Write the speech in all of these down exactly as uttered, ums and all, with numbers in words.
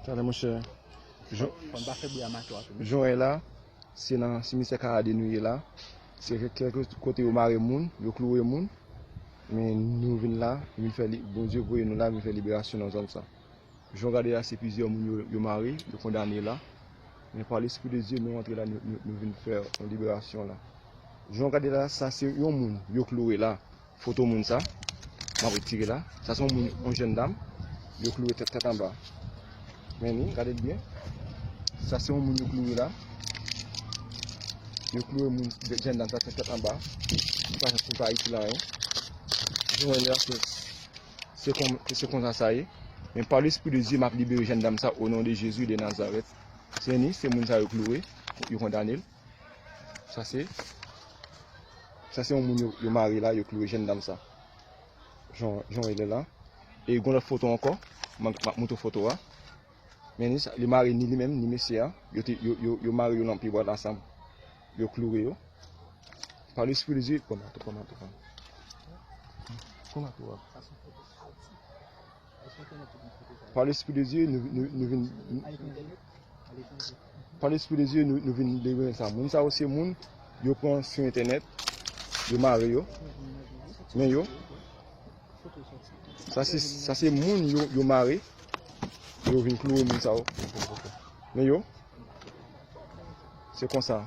Talè, monchè. Jan, jan w wè la, se nan simityè Karadye nou ye la. Se kèk kote yo mare moun, yo kloure moun. Men nou vin la, nou vin fè li, Bondye voye nou la, vin fè liberasyon nan zòn sa. Jan w gade la, se plizyè moun yo, yo mare, yo kondane la. Men pa Lespri de Dye, nou antre la, nou, nou, nou vin fè yon liberasyon la. Jan w gade la, sa se yon moun yo kloure la. Foto moun sa, m ap retire la. Sa se yon moun, yon jèn dam, yo kloure tèt, tèt anba. Men ni, gade l byen. Sa se yon moun yo kloure la. Yo kloure moun, jèn dam sa tèt, tèt anba. Li pa, li pa itil anyen. Jan w wè la, se, se kon, se konsa sa ye. Men pa Lespri de Dye, m ap libere jèn dam sa, o non de Jezi de Nazarèt. Se ni, se moun sa yo kloure, yo kondane l. Sa se, sa se yon moun yo, yo mare la, yo kloure jèn dam sa. Jan, jan w wè l la. E gon lòt foto ankò. M ap, m ap montre w foto a. Men ni sa, li mare ni li menm, ni mesye a. Yo te, yo, yo, yo mare yo nan pye bwa ansanm. Yo kloure yo. Pa Lespri de Dye, pran mato, pran mato, pran. Pran mato a. Pa Lespri de Dye, nou, nou, nou vin, pa Lespri de Dye, nou, nou vin libere sa. Moun sa yo se moun, yo pran sou entènèt, yo mare yo. Men yo, sa se, sa se moun yo, yo mare, yo vin kloure moun sa yo. Men yo, se konsa.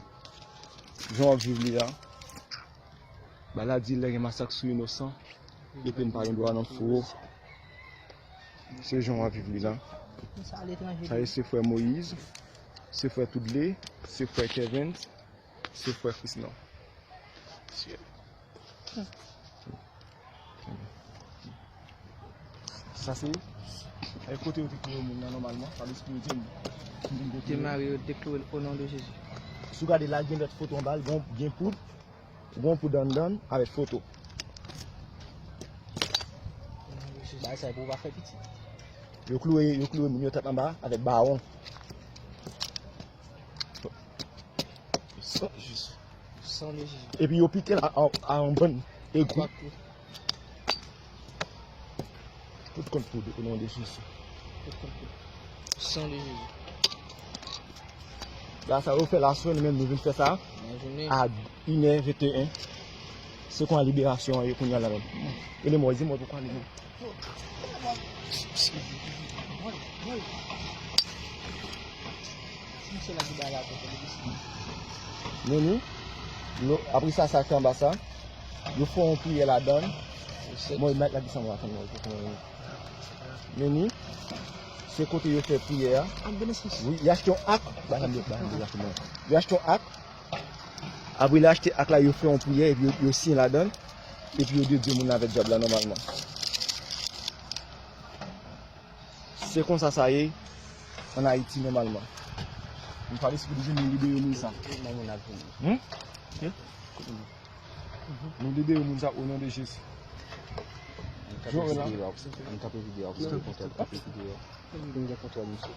Jan w ap viv li a. Bagay la di lè gen masak sou inosan, yo pèn pa gen dwa nan fou. Se jan w ap viv li la. Sa yo se frè Moyiz, se frè Toudle, se frè Kevens, se frè Krisnan. Sa se, e, kote yo te kloure moun nan nòmalman, pa Lespri de Dye. Demare yo, dekloure l o non de Jezi. Si w gade la, gen lòt foto anba l, gen, gen poud, gen poud anndan avèk foto. Bagay sa yo pou w pa fè piti. Yo kloure, yo kloure moun yo tèt anba avèk bawon. San Jezi. San de Jezi. Epi yo pike l a, a, a yon bann egou. Tout kont poud o non de Jezi. Tout kont poud. San de Jezi. La sa yo fè l aswè, nou menm nou vin fè sa a inè venteyen. Se kon liberasyon an ye kounye a la menm. Rele mwen, di mwen pou kwè li menm. Men ni, nou, apre sa, sa ki anba sa, yo fè yon priyè ladan l. Mwen, met la ki sanble atann mwen, pou mwen. Men ni, se kote yo fè priyè a. Wi, yo achte yon ak. Yo achte yon ak. Apre yo achte ak la, yo fè yon priyè, epi yo, yo siyen ladan l, epi yo dedye moun la avèk dyab la nòmalman. Se konsa sa ye ann Ayiti nòmalman. Nou pa Lespri de Dye, nou libere moun sa. Hmm? Ok. Nou libere moun sa o non de Jezi. Ann kanpe videyo a, ann kanpe videyo a, paske kontwòl kanpe videyo a. Vin gen kontwòl misye.